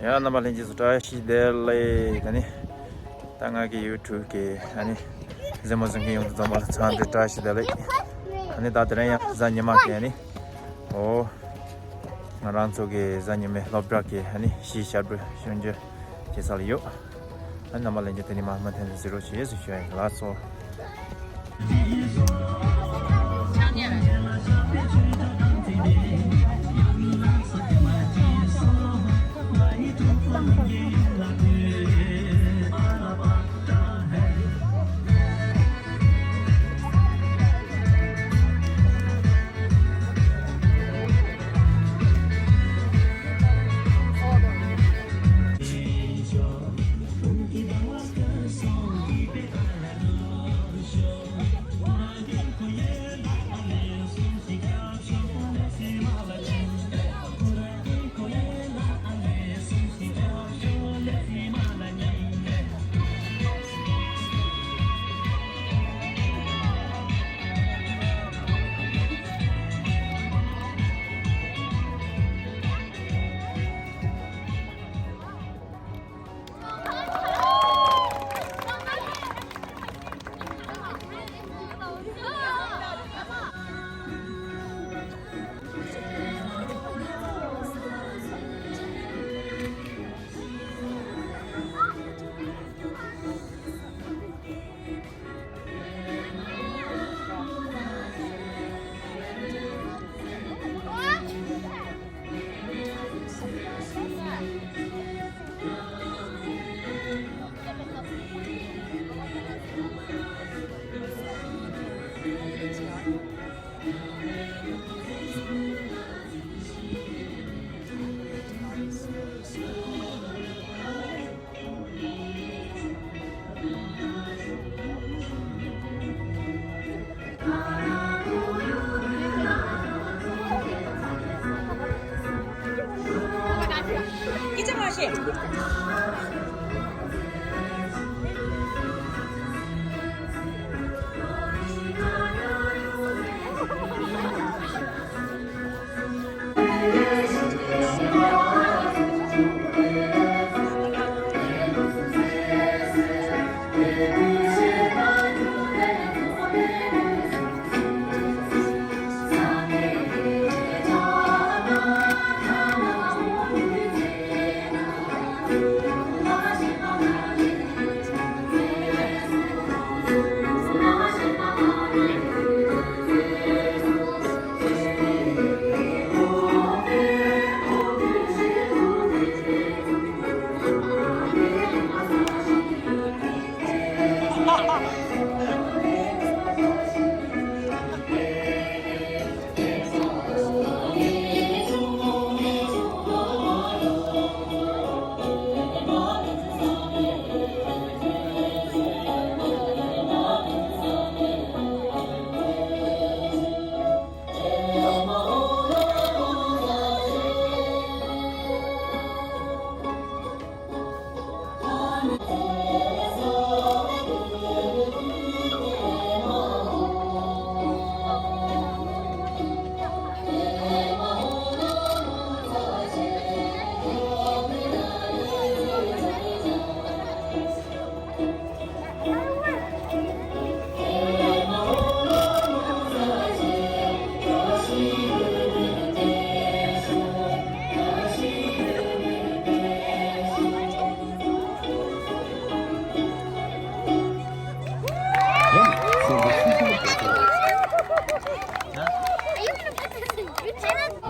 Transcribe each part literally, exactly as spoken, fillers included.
ཡ། རྣམ་པ་ལྷན་རྒྱས་ཚོ་བཀྲ་ཤིས་བདེ་ལེགས། ད་ནི་ད་ང་གི་ཡུ་ཊུབ་གི་ཨ་ནི་གཟིགས་མོ་གཟིགས་མཁན་ཡོངས་སུ་རྫོགས་པ་ལ་འཚམས་འདྲི་བཀྲ་ཤིས་བདེ་ལེགས། ཨ་ནི་ད་དེ་རིང་ཡང་གཟའ་ཉི་མ་གི་ཨ་ནི་ཨོ་ང་རང་ཚོ་གི་གཟའ་ཉི་མའི་སློབ་གྲྭ་གི་ཨ་ནི་གཞིས་ཆགས་པའི་ཤོད་འཇོན་བྱེད་ས་ལ་ཡོད། ཨ་ནི་རྣམ་པ་ལྷན་རྒྱས་དེ་ནི་མ་མ་ཐན་ཟི་རོ་བྱེད་ཟེར་ཞུ་ཡ་ཡིན། ལགས་སོ།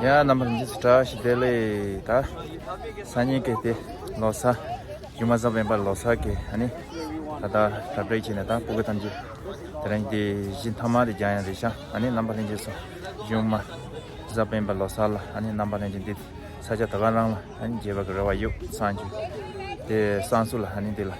ཡ། རྣམ་པ་ལྷན་རྒྱས་ཚོ་བཀྲ་ཤིས་བདེ་ལེགས། ད་སང་ཉིན་གི་དེ་ལོ་གསར་ཡུམ་མ་གཟའ་སྤེན་པ་ལོ་གསར་གི་ཨ་ནི་ད་ལྟ་གྲ་སྒྲིག་བྱས་ནས། ད་སྤུ་གུ་ཐམས་ཅད་དེ་རིང་དེ་བཞི་མཐའ་མ་དེ་རྒྱག་ཡ་རེད་ཤག་ཨ་ནི་རྣམ་པ་ལྷན་རྒྱས་ཚོ་ཡུམ་མ་གཟའ་སྤེན་པ་ལོ་གསར་ལ་ཨ་ནི་རྣམ་པ་ལྷན་རྒྱས་འདི་ས་ཆ་ད་ག་རང་ལ་ཨ་ནི་མཇལ་བ་གི་རེ་བ་ཡོད། སང་ཉིན་དེ་སང་སུ་ལ་ཨ་ནི་འདི་ལ།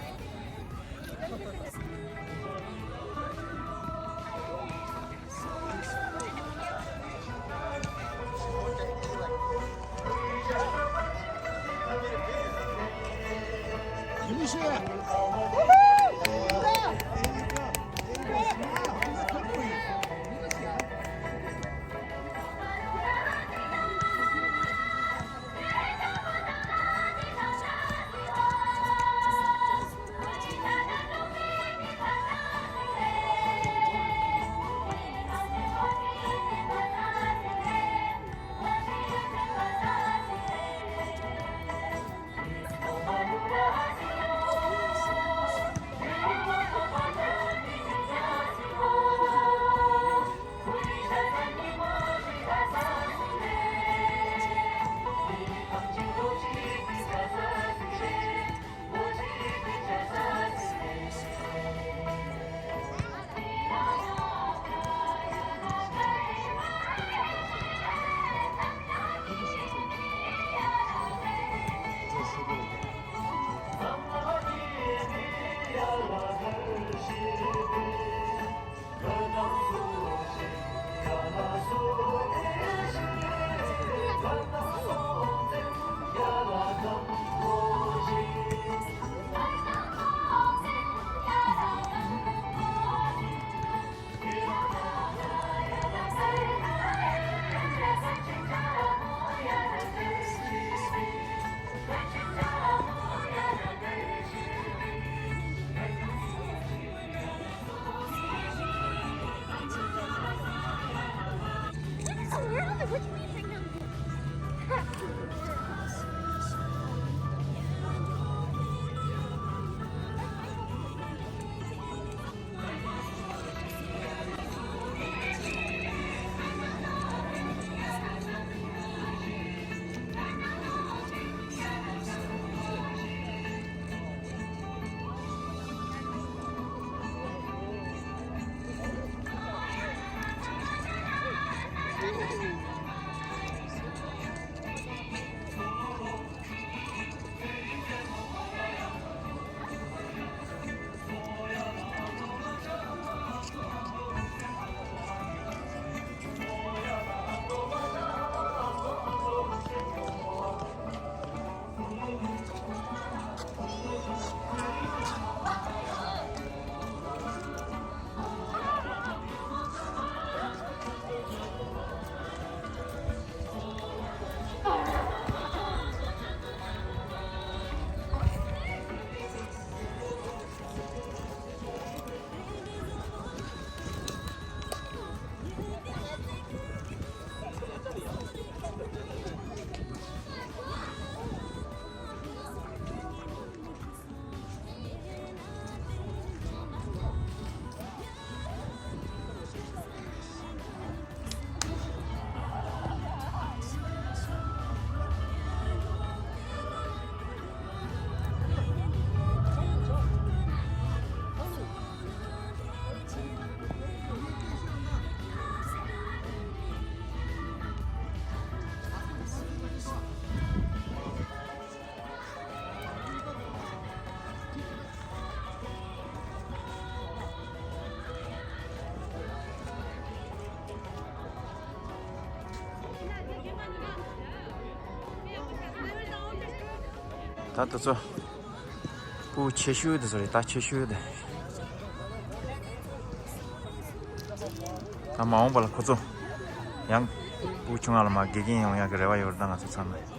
ད་དེ་ཚོ་སྤུ་ཆེ་ཤོས་དེ་ཚོ་རེད། ད་ཆེ་ཤོས་དེ། ད་མ་འོངས་པ་ལ་ཁོ་ཚོ་ཡང་སྤུ་ཆུང་ང་ལ་མ་དགེ་རྒན་ཡོང་ཡག་གི་རེ་བ་ཡོད་རེད། ད་ང་ཚོ་ཚང་མ།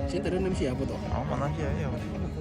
ཁྱེད་ད་རེས་གནམ་གཤིས་ཡག་པོ་འདུག་ཨ་མ་གནམ་གཤིས་ཡག་ཡོད་པ་རེད།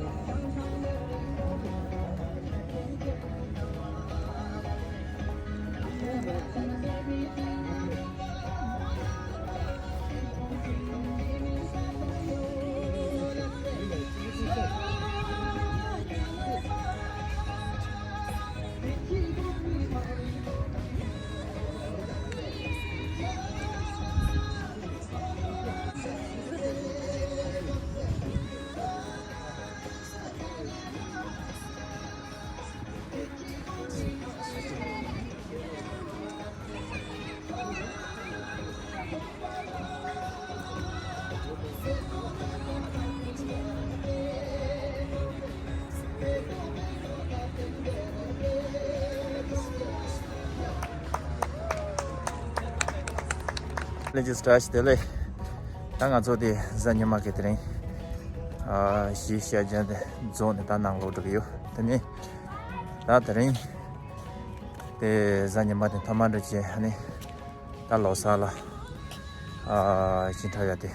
ལྷན་རྒྱས་བཀྲ་ཤིས་བདེ་ལེགས། ད་ང་ཚོ་དེ་གཟའ་ཉི་མ་གི་དེ་རིང་ཨ་གཞིས་ཤར་རྒྱང་དེ་རྫོང་ནས་ད་ནང་ལོག་འགྲོ་གི་ཡོད། དེ་ནས་ད་དེ་རིང་དེ་གཟའ་ཉི་མ་དེ་ཐ་མ་འདྲ་བྱས་ཨ་ནི་ད་ལོ་གསར་ལ་ཨ་ཅི་འཁྲབ་ཡ་དེ་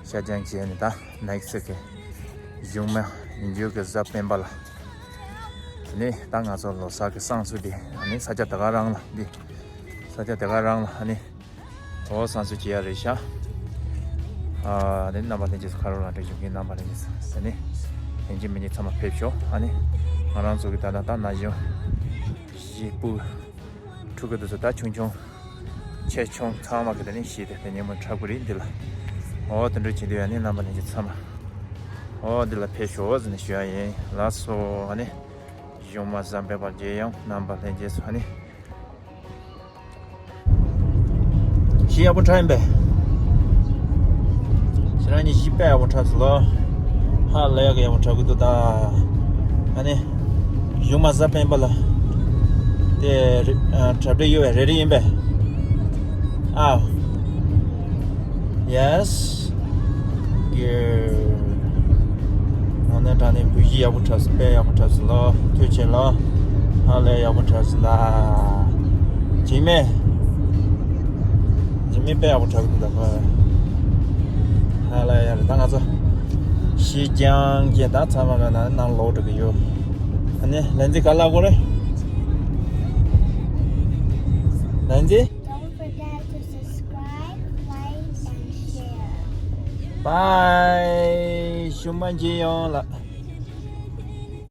ཤར་རྒྱང་བྱས་ནས་ད་ནེག་སི་གི་གཞུང་མ་ཉིན་རྒྱུན་གྱི་གཟའ་སྤེན་པ་ལ། དེ་ནས་ད་ང་ཚོ་ལོ་གསར་གྱི་བསང་གསོལ་དེ་ཨ་ནི་ས་ཆ་དེ་ག་རང་ལ་འདི་ས་ཆ་དེ་ག་རང་ལ་ཨ་ནི་འོ་བསང་གསོལ་བྱེད་ཡ་རེད་ཤག་ཨ་དེ་ནས་རྣམ་པ་ལྷན་རྒྱས་ཁ་རོག་ལ་འགྲོ་བཞིན་གྱི་རྣམ་པ་ལྷན་རྒྱས་ཟེར་ནས་ལྷན་རྒྱས་མི་རྒྱས་ཚང་མ་ཕེབས་ཤོག་ཨ་ནི་ང་རང་ཚོ་གི་ད་ལྟ་ད་ན་གཞོན་བཞི་སྤུ་ཕྲུ་གུ་དེ་ཚོ་ད་ཆུང་ཆུང་ཆེ་ཆུང་ཚང་མ་གི་དེ་ནས་ཤི་དེ་དེ་ཉིན་མོ་འཁྲབ་གི་རེད། འདི་ལ་འོ་དེ་འདྲ་བྱེད་དུས་ཡ་ནི་རྣམ་པ་ལྷན་རྒྱས་ཚང་མ་འོ་འདི་ལ་ཕེབས་ཤོག་ཟེར་ནས་ཞུ་ཡ་ཡིན། ལགས་སོ། ཨ་ནི་གཞུང་མ་གཟའ་སྤེན་པ་མཇལ་ཡོང་། རྣམ་པ་ལྷན་རྒྱས་ཚོ་ཨ་ནི་ཤི་ཡག་པོ་འཁྲབ་ཡིན་པས། ཁྱེད་རང་གཉིས་ཤི་དཔེ་ཡག་པོ་འཁྲབ་སོང་ལོ། ཧ་ལས་ཡག་གི་ཡག་པོ་འཁྲབ་གི་འདུག་ད། ཨ་ནི། གཞུང་མ་གཟའ་སྤེན་པ་ལ། དེ་རི་ཨ་འཁྲབ་སྟེ་ཡོད་པའི་རེ་རེ་ཡིན་པས། ཨ། Yes། གི། ཨ་ནི་དྲང་གནས་བུ་གཞི་ཡག་པོ་འཁྲབ་སོང་། དཔེ་ཡག་པོ་འཁྲབ་སོང་ལོ། ཐུགས་རྗེ་ཆེ་ལོ། ཧ་ལས་ཡག་པོ་འཁྲབ་སོང་ད། འཇིགས་མེད། འཇིགས་མེད་དཔེ་ཡག་པོ་འཁྲབ་གི་འདུག་ད་ཁོ། ཧ་ལས་ཡག་རེད། ད་ང་ཚོ་ཤར་རྒྱང་གི་ད་ཚང་མ་ག་ན་ནང་ལོག་འགྲོ་གི་ཡོད། ཨ་ནི་ལྷན་རྒྱས་ག་ལ་གོ་རེད། ལྷན་རྒྱས། Don't forget to subscribe, like, and share. Bye. ཤུ་མ་ཇི་ཡོང་ལ།